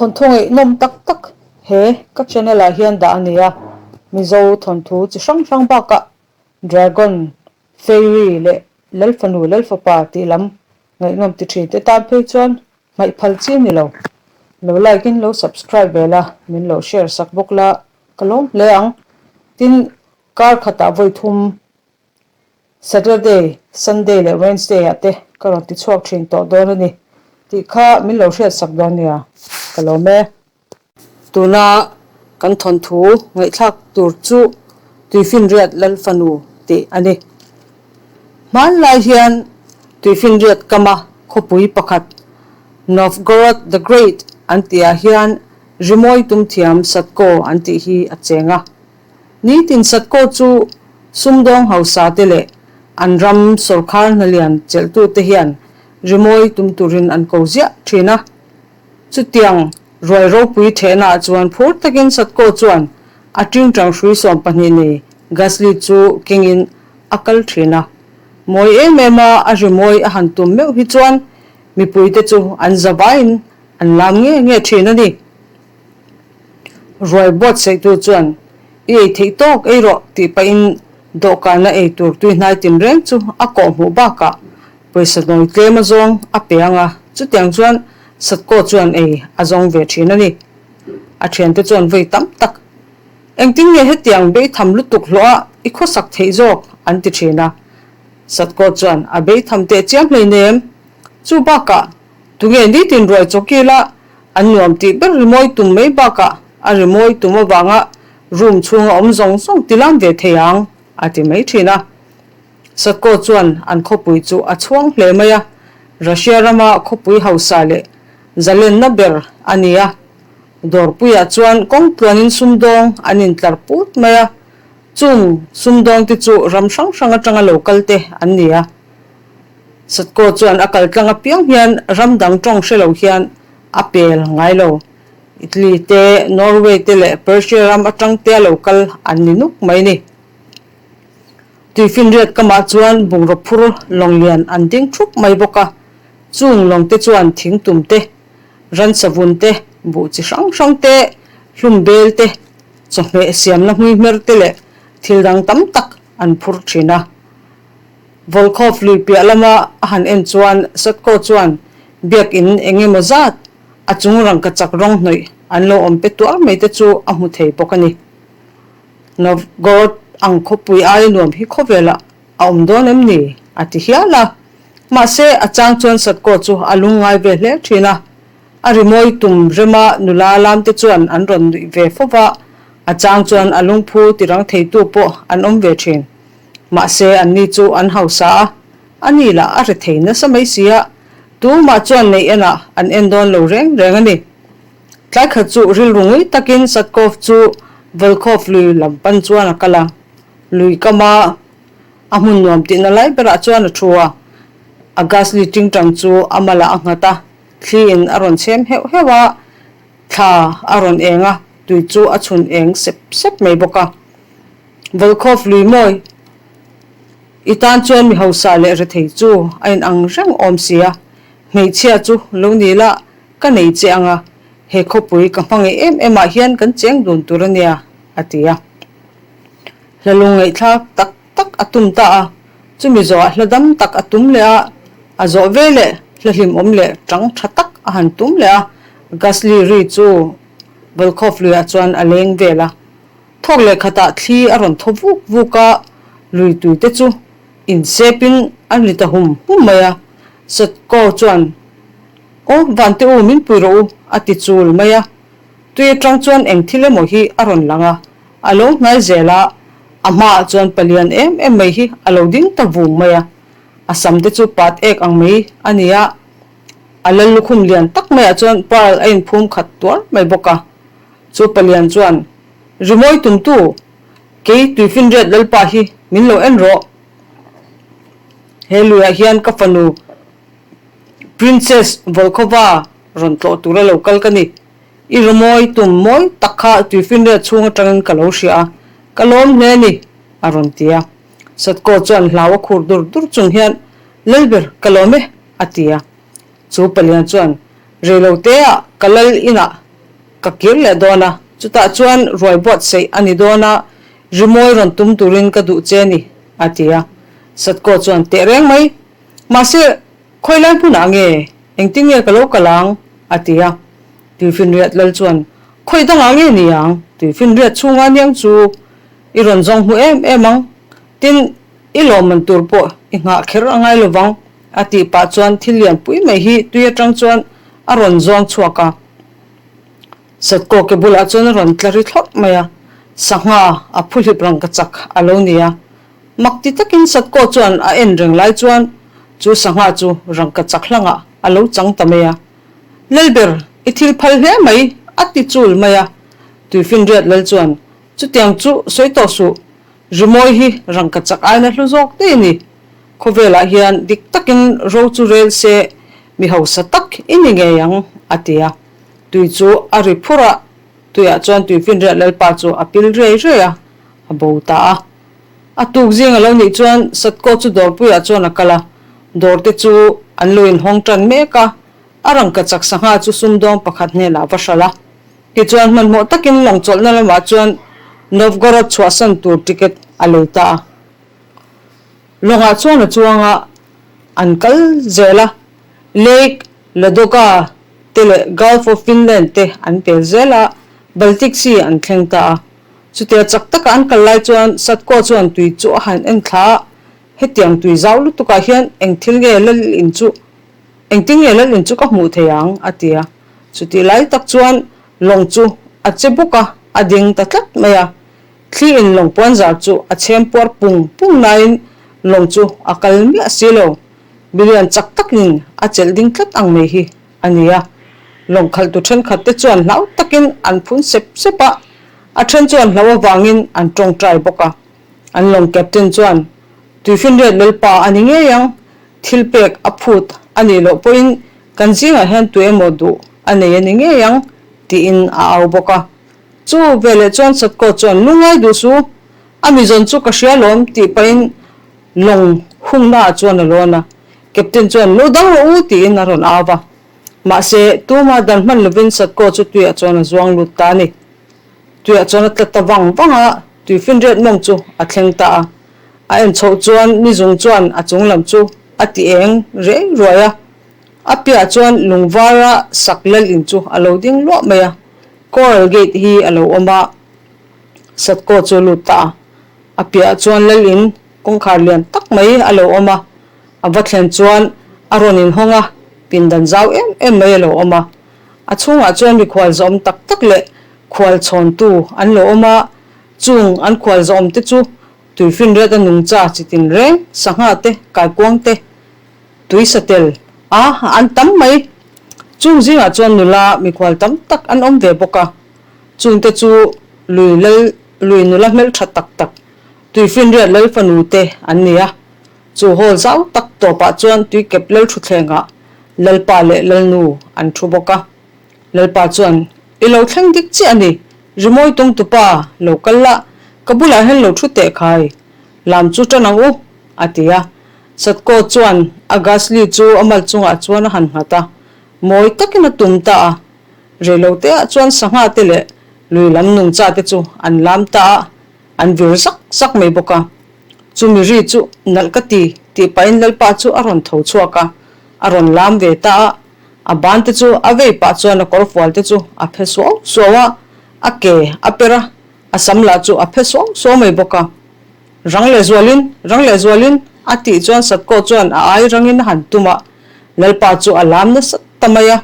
Thawnthu ngaihnawm tak tak he ka channel ah hian dah a ni a, Mizo thawnthu chi hrang hrang bakah Dragon, Fairy leh Lalfanu Lalfapa tih lam ngaihnawm ti thin te tan phei chuan hmaih phal chi a ni lo. Lo like in lo subscribe ve la, min lo share sak bawk la ka lawm hle ang. Tin, kar khatah vawi thum Saturday, Sunday leh Wednesday ah te ka rawn ti chhuak thin tawh dawn a ni tih kha min lo hriat sak dawn nia, ka lawm e. Tuna kan thawnthu ngaihthlak tur chu Tuifinriat Lalfanu tih a ni. Hmanlai hian Tuifinriat kama khawpui pakhat Novgorod the Great an tihah hian rimawi tumthiam Sadko an tih hi a cheng a. Nitin Sadko chu sumdawng hausa te leh an ram sawrkhar hnalian chelhtute hian rimawi tum turin an ko ziah thin a. Chutiang ruai ropui thehnaah chuan phur takin Sadko chuan a tingtang hrui 12 nei Gasly chu kengin a kal thin a. Mawi em em a a rimawi a han tum meuh hi chuan mipuite chu an zavaiin an lam nge nge thin a ni. Ruai buatsaihtu chuan, I ei theih tawk ei rawh tih pahin dawhkana ei tur tuihnai tinreng chu a kawh hmuh bakah pawisa nawi tlem a zawng a pe ang a, chutiang chuan Satkaw chuan ei a zawng ve thin a ni. A thiante chuan vawi tam tak, Engtin nge hetiang beitham lutuk hlawh a i khawsak theih zawk? an ti thin a. Satkaw chuan a beitham teh chiam hleinem. Chu bakah, Tunge nitin ruai chawkil a An nuam tih ber rimawi tum mai bakah a rimawi tum avanga room chhunga awm zawng zawng ti lam ve thei ang, a ti mai thin a. Sadko chuan an khawpui chu a chhuang hle mai a, Russia rama khawpui hausa leh zalenna ber a ni a. Dawrpuiah chuan kawng tluanin sumdawng an intlar put mai a, chung sumdawngte chu ram hrang hrang atanga lo kalte an ni a. Satkaw chuan a kal tlang apiang hian ram dang tawng hre lo hian a pel ngai lo. Italy te, Norway te leh Persia ram atang te a lo kal an ni nuk mai ni. Tuifinriat kamah chuan bungraw phur lawng lian an ding thup mai bawk a, chung lawng te chuan thingtum te, ransavun te, buh chi hrang hrang te, hlum bel te, chawhmeh siamna hmuihmer te leh thil dang tam tak an phur thin a. Volkhov lui piah lama a han en chuan Sadko chuan biakin eng emaw zat a chung rangkachak rawng hnawih an lo awm pe tuar mai te chu a hmu thei bawk a ni. Novgorod ang khawpui aia nuam hi khawvelah a awm dawn em ni? a ti hial a. Mahse, a chang chuan Sadko chu a lungngai ve hle thin a. A rimawi tum rema nula lamte chuan an rawn nuih ve fo va, a chang chuan a lungphu tirang theitu pawh an awm ve thin. Mahse, anni chu an hausa a, a ni lah a rethei nasa mai si a, tumah chuan neih enah an en dawn lo reng reng a ni. Tlai khat chu rilru ngui takin Sadkov chu Volkhov lui lam pan chuan a kal a, lui kama a hmun nuam tihna lai berah chuan a thu a, a ghastly tingtang chu a malah a nghat a, thliin a rawn chhem heuh heuh a, thla a rawn eng a, tui chu a chhun eng sep sep mai bawk a. Volkhov lui mawi, I tan chuan mi hausa leh rethei chu a in ang reng awm si a, hmeichhia chu lo ni la ka nei che ang a, he khawpui ka hmangaih em em ah hian kan cheng dun tur a nia, a ti a. Hla lungngaihthlak tak tak a tum ta a, chumi zawhah hla dam tak a tum leh a, a zawh ve leh hla hlimawm leh tang tha tak a han tum leh a, Gasly ri chu Volkhov luiah chuan a leng vel a. Thawk leh khatah thli a rawn thaw vuk vuk a, lui tui te chu insepin an ri ta hum hum mai a. Satkaw chuan, Aw, Vante u, min pui rawh u, a ti chul mai a. Tui atang chuan eng thil emaw hi a rawn lang a, a lo hnai zel a, a hmaah chuan palian em em mai hi a lo ding ta vung mai a. A sam te chu pat ek ang mai a ni a, a lal lukhum lian tak maiah chuan pearl a inphum khat tuar mai bawk a. Chu palian chuan, Rimawi tumtu, kei Tuifinriat Lalpa hi min lo en rawh. He luiah hian ka fanu Princess Volkhova rawn tlawh tura lo kal ka ni. I rimawi tum mawi tak kha Tuifinriat chhung atangin ka lo hria a, ka lawm hle a ni, a rawn ti a. Satkaw chuan hlau a khur dur dur chung hian, Lalber, ka lawm e, a ti a. Chu palian chuan, Reiloteah ka lal inah. Ka kir leh dawn a, chutah chuan ruai buatsaih a ni dawn a, rimawi rawn tum turin ka duh che ni, a ti a. Satkaw chuan teh reng mai. Mahse, khawi lai hmunah nge? Engtin nge ka lo kal ang? a ti a. Tuifinriat lal chuan, Khawi dangah nge ni ang? Tuifinriat chhunga niang chu i rawn zawng hmu em em ang. Tin, i lawmman tur pawh i nghah kher a ngai lovang, a tih pah chuan thil lian pui mai hi tui atang chuan a rawn zawng chhuak a. Satkaw ke bulah chuan a rawn tla ri thlawrh mai a, sangha a phu hlip rang ka chak a lo ni a. Mak ti takin Satkaw chuan a en reng lai chuan chu sangha chu rangka chak hlangah a lo chang ta mai a. Lalber, i thil phal hle mai, a ti chul mai a. Tuifinriat lal chuan, Chutiang chu sawi tawh suh, rimawi hi rangka chak aina hlu zawk daih a ni. Khawvelah hian dik takin ro chu rel se mi hausa tak i ni ngei ang, a ti a. Tui chu a ri phur a, tuiah chuan tuifinriat lalpa chu a pil riai riai a, a bo ta a. A tuk zing a lo nih chuan Satkaw chu dawrpuiah chuan a kal a, dawrte chu an lo inhawng tan mek a, a rangka chak sangha chu sumdawng pakhat hnenah va hralh a. Tichuan hmanhmawh takin lawng chawlhna lamah chuan Novgorod chhuahsan tur ticket a lei ta a. Lawngah chuan a chuang a, an kal zel a, Lake Ladoga te leh Gulf of Finland te an pel zel a, Baltic Sea an thleng ta a. Chutia chak taka an kal lai chuan Satkaw chuan tui chu a han en thla a, hetiang tui zau lutukah hian eng thil nge lal in chu, engtin nge lal in chu ka hmuh thei ang? a ti a. Chutih lai tak chuan lawng chu a che bawk a, a ding ta tlat mai a. Thli in lawng puanzar chu a chhem puar pung pung nain lawng chu a kal miah si lo. Milian chak takin a chelh ding tlat ang mai hi a ni a. Lawng khalhtu thenkhat te chuan hlau takin an phun sep sep a, a then chuan hlau avangin an tawngtai bawk a. An lawng captain chuan, Tuifinriat Lalpa a ni ngei ang, thil pek a phut a nih loh pawhin kan zingah hian tu emaw duh a nei a ni ngei ang, tiin a au bawk a. Chu veleh chuan Satkaw chuan, Lungngai duh su, a mizawn chu ka hria lawm, tih pahin lawng hungnaah chuan a lawn a. Captain chuan, Lo dang rawh u, tiin a rawn au va. Mahse, tuma dan hman lovin Satkaw chu tuiah chuan a zuang lut ta a ni. Tuiah chuan a tla ta vang vang a, tuifinriat mawng chu a thleng ta a. A en chhoh chuan nizung chuan a chung lam chu a ti eng reng ruai a. A piahah chuan lungvara sak lal in chu a lo ding luah mai a. Coral Gate hi a lo awm a, Satkaw chu a lut ta a. A piahah chuan lal in kawngkhar lian tak mai a lo awm a, a va thlen chuan a rawn inhawng a, pindan zau em em mai a lo awm a. A chhungah chuan mikhual zawm tak tak leh khual chhawntu an lo awm a, chung an khual zawm te chu tuifinriat a nungcha chi tinreng, sangha te, kaikuang te, tui satel a an tam mai. Chung zingah chuan nula mikhual tam tak an awm ve bawk a, chungte chu lui lal lui nula hmeltha tak tak, tuifinriat lal fanu te an ni a. Chu hall zau tak tawpah chuan tuikep lal thuthlengah Lalpa leh Lalnu an thu bawk a. Lalpa chuan, I lo thleng dik chiah a ni, rimawi tumtupa lo kal la, ka bulah hian lo thu teh khai, lam chu tan ang u, a ti a. Satkaw chuan a gasli chu a mal chungah chuan a han nghat a, mawi takin a tum ta a. Reiloteah chuan sangha te leh lui lam nungcha te chu an lam ta a, an vir zak zak mai bawk a. Chumi ri chu nalh ka ti tih pahin Lalpa chu a rawn tho chhuak a, a rawn lam ve ta a. A ban te chu a vei pah chuan a kawrfual te chu a phe suau suau a, a ke a per a, a sam lah chu a phe suau suau mai bawk a. Rang leh zualin, rang leh zualin, a tih chuan Satkaw chuan a ai rangin a han tum a, Lalpa chu a lam nasa ta mai a.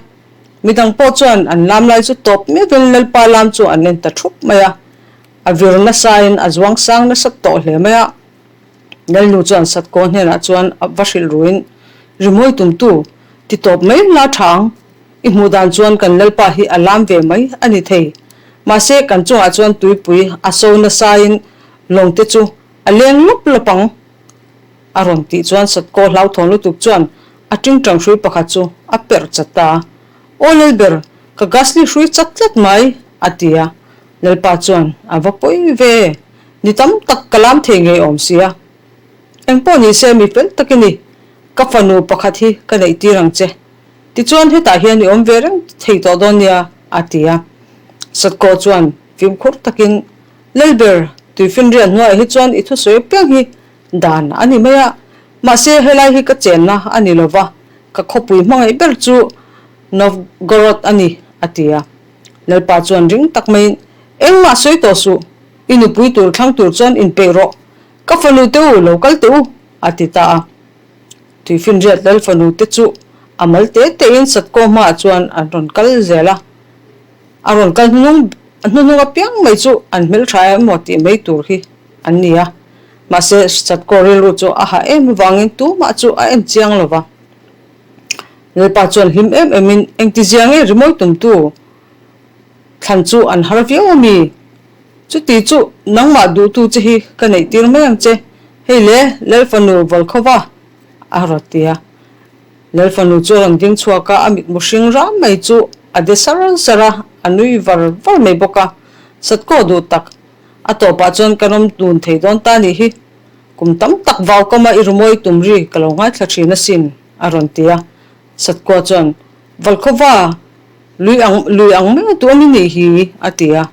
Midang pawh chuan an lam lai chu tawp meuhin Lalpa lam chu an en ta thup mai a. A vir nasain a zuang sang nasa tawh hle mai a. Lalnu chuan Satkaw hnenah chuan a va hrilh ruin, Rimawi tumtu, ti tawp mai la tha ang. I hmuh dan chuan kan Lalpa hi a lam ve mai a ni thei. Mahse kan chungah chuan tuipui a so nasain lawng te chu a leng lawp lawp ang. A rawn tih chuan Satkaw hlauthawng lutuk chuan a tingtang hrui pakhat chu a perh chat ta a. Aw Lalber, ka ghastly hrui chat tlat mai, a ti a. Lalpa chuan, A va pawi ve, ni tam tak ka lam thei ngei awm sia. Engpawh ni se mi fel tak i ni, ka fanu pakhat hi ka neih tir ang che. Tichuan hetah hian i awm ve reng thei tawh dawn nia, a ti a. Satkaw chuan fimkhur takin, Lalber, tuifinriat hnuaiah hi chuan i thusawi apiang hi dan a ni mai a, mahse helai hi ka chenna a ni lo va, ka khawpui hmangaih ber chu Novgorod a ni, a ti a. Lalpa chuan ring tak maiin, Engmah sawi tawh suh, i nupui tur thlang tur chuan inpeih rawh, ka fanu te u lo kal teh u, a ti ta a. Tuifinriat lal fanu te chu a mal te tein Satkaw hmaah chuan an rawn kal zel a. A rawn kal hnung hnuhnung apiang mai chu an hmeltha emaw tih mai tur hi an ni a. Mahse, Satkaw rilru chu a hah em avangin tumah chu a en chiang lo va. Lalpa chuan hlim em emin engtizia nge rimawi tumtu thlan chu an har viau a mi? Chuti chu nangmah duhtu che hi ka neih tir mai ang che, hei le Lalfanu Volkhova a rawn ti a. Lalfanu chu a rawn ding chhuak a, a mitmu hring ram mai chu a de sar sar a, a nui var var mai bawk a. Satkaw duh tak, a tawpah chuan kan awm dun thei dawn ta nih hi. Kum tam tak vau kama i rumawi tum ri ka lo ngaithla thin asin, a rawn ti a. Satkua chuan, Valkhawva, lui ang lui ang mai a tuam i nih hi, a ti a.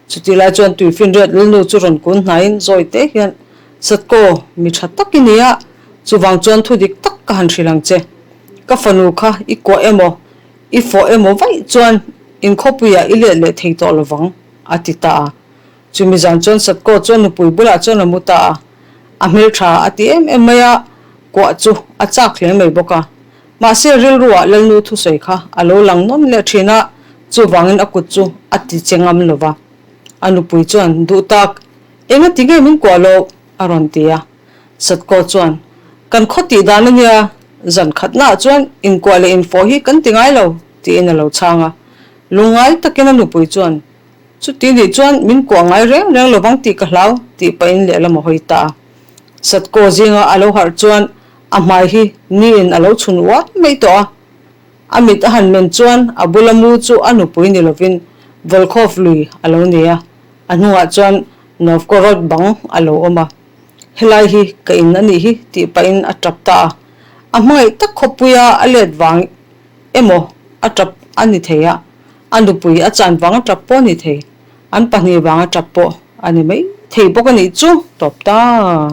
Chutih lai chuan Tuifinriat lalnu chu rawn kun hnaiin zawi te hian, Satkaw, mi tha tak i ni a, chuvang chuan thu dik tak ka han hrilh ang che. Ka fanu kha i kuah emaw, i fawh emaw vaih chuan inkhawpuiah i let leh thei tawh lovang, a ti ta a. Chumi zan chuan Satkaw chuan nupui bulah chuan a mu ta a, a hmeltha a ti em em mai a, kuah chu a chak hle mai bawk a. Mahse rilruah Lalnu thusawi kha a lo lang nawn leh thin a, chuvangin a kut chu a ti che ngam lo va. A nupui chuan, Duh tak, enga ti nge min kuah loh? a rawn ti a. Satkaw chuan, Kan khaw tih dan a nia, zan khatnaah chuan inkuah leh infawh hi kan ti ngai lo, tiin a lo chhang a. Lungngai takin a nupui chuan, Chuti nih chuan min kuah ngai reng reng lovang tih ka hlau, tih pahin lehlam a hawi ta a. Satkaw zinga a lo harh chuan a hmai hi niin a lo chhun uar mai tawh a. A mit a han men chuan a bula mu chu a nupui ni lovin Volkhov lui a lo ni a, a hnungah chuan Novgorod bang a lo awm a. Helai hi ka in a nih hi tih pahin a tap ta a. A hmangaih tak khawpuia a let vang emaw a tap a ni thei a. A nupui a chan vang a tap pawh a ni thei, an pahnih vang a tap pawh a ni mai thei bawk a nih chu tawp ta.